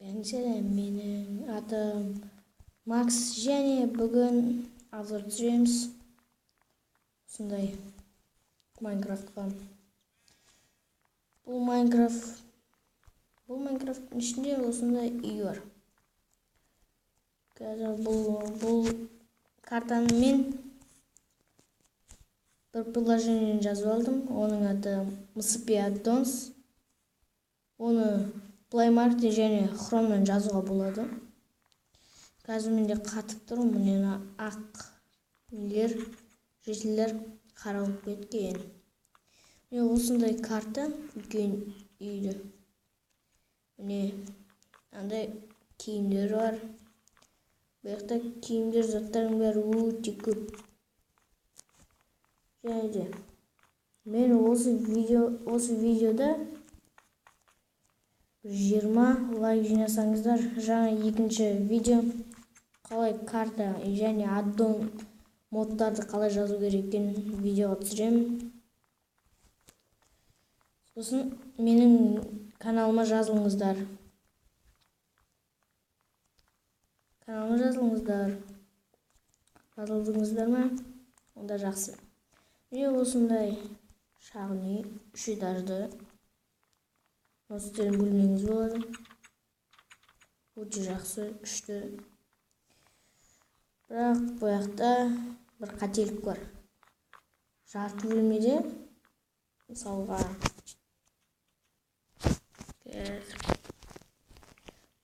Сәлем, менің атым Макс және бүгін обзор түсіреміз осындай Майнкрафтқа. Бұл Майнкрафттың ішінде осындай үй бар. Қазір бұл картаны мен бір приложение жазып алдым. Оның аты MCP Addons. Оны Play Market және Chrome'нан жазуға болады. Қазір менде қатып тұр, міне ақ нелер, жителдер қаралып кеткен. Міне осындай карта үлкен үйді. Міне андай киімдер бар. Бұл жақта киімдер, заттардың бәрі өте көп. Және де мен осы видеода 20 лайк жинасаңыздар, жаңа екінші видео қалай карта және аддон модтарды қалай жазу керек екенін видеоға түсіремін. Сосын менің каналыма жазылыңыздар. Каналыма жазылыңыздар. Жазылдыңыздар ма? Онда жақсы. Міне осындай шағын үй, 3 этажды. Сіздердің бөлмеңіз болады. Өте жақсы, күшті. Бірақ бұл жақта бір қателік бар. Жарты бөлмеде, мысалға,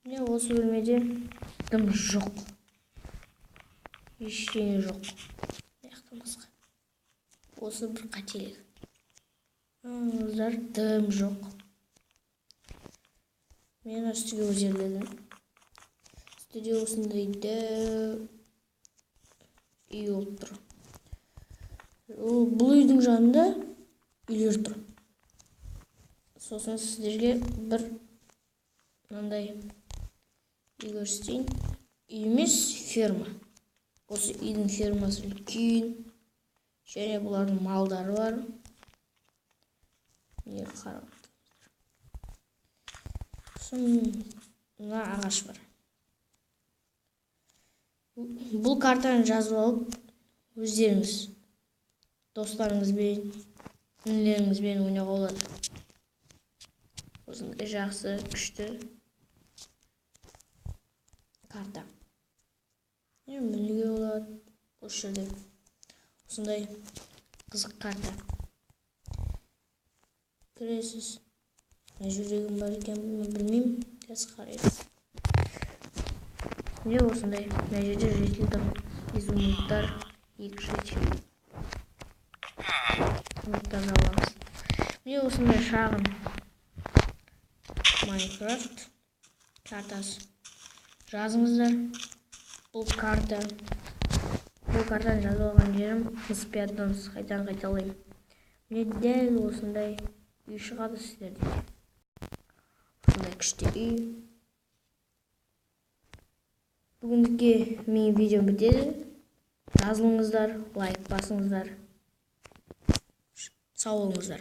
міне осы бөлмеде дым жоқ. Ештеңе жоқ. Бұл басқа. Осы бір қателік. Дым жоқ. Мен үстіге өзерледім. Үстіде осындай дәу үй болып тұр. Бұл үйдің жанында үйлер тұр. Сосын сіздерге бір мынандай үй көрсетейін. Үй емес, ферма. Осы үйдің фермасы үлкен. Және бұлардың малдары бар. Міне қарап. Мына ағаш бар. Бұл картаны жазып алып, өздеріңіз достарыңызбен, інілеріңізбен ойнауға болады. Осындай жақсы, күшті карта. Мінуге болады осы жерде. Осындай қызық карта. Кіресіз. Жүрегім бар екен, білмеймін. Қазір қараймыз. Міне осындай. Мына жерде житель тұр. Изумрудтар, 2 житель. Изумрудтарды аламыз. Міне осындай шағын Майнкрафт картасы. Жазыңыздар. Бұл карта. Бұл картаны жазып алған жерім MCP Addons. Қайтадан қайталаймын. Міне дәл осындай үй шығады сіздерде. Осындай күшті үй. Бүгіндікке менің видеом бітеді. Жазылыңыздар, лайк басыңыздар. Сау болыңыздар.